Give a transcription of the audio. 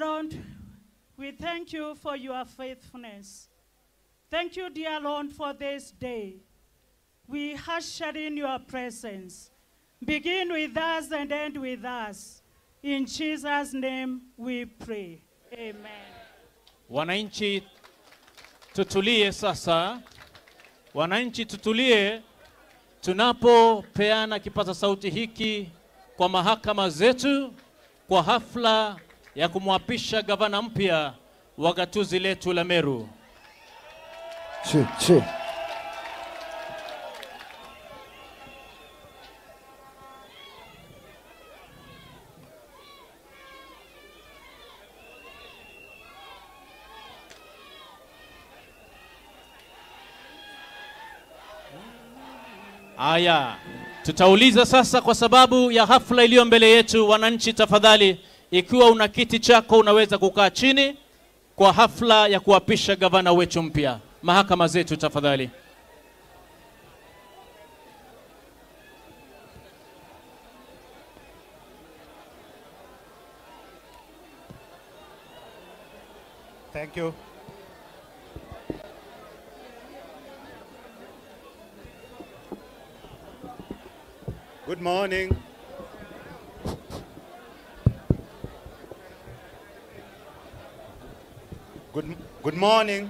Lord, we thank you for your faithfulness. Thank you, dear Lord, for this day. We usher in your presence. Begin with us and end with us. In Jesus' name we pray. Amen. Wananchi tutulie sasa. Wananchi tutulie tunapopeana kipaza sauti hiki kwa mahakama zetu kwa hafla ya kumwapisha gavana mpya wa gatuzi letu la Meru. Che, che. Aya, tutauliza sasa kwa sababu ya hafla iliyo mbele yetu. Wananchi tafadhali, ikiwa una kiti chako unaweza kukaa chini kwa hafla ya kuapisha gavana wetu mpya. Mahakama zetu tafadhali. Thank you. Good morning. Good morning.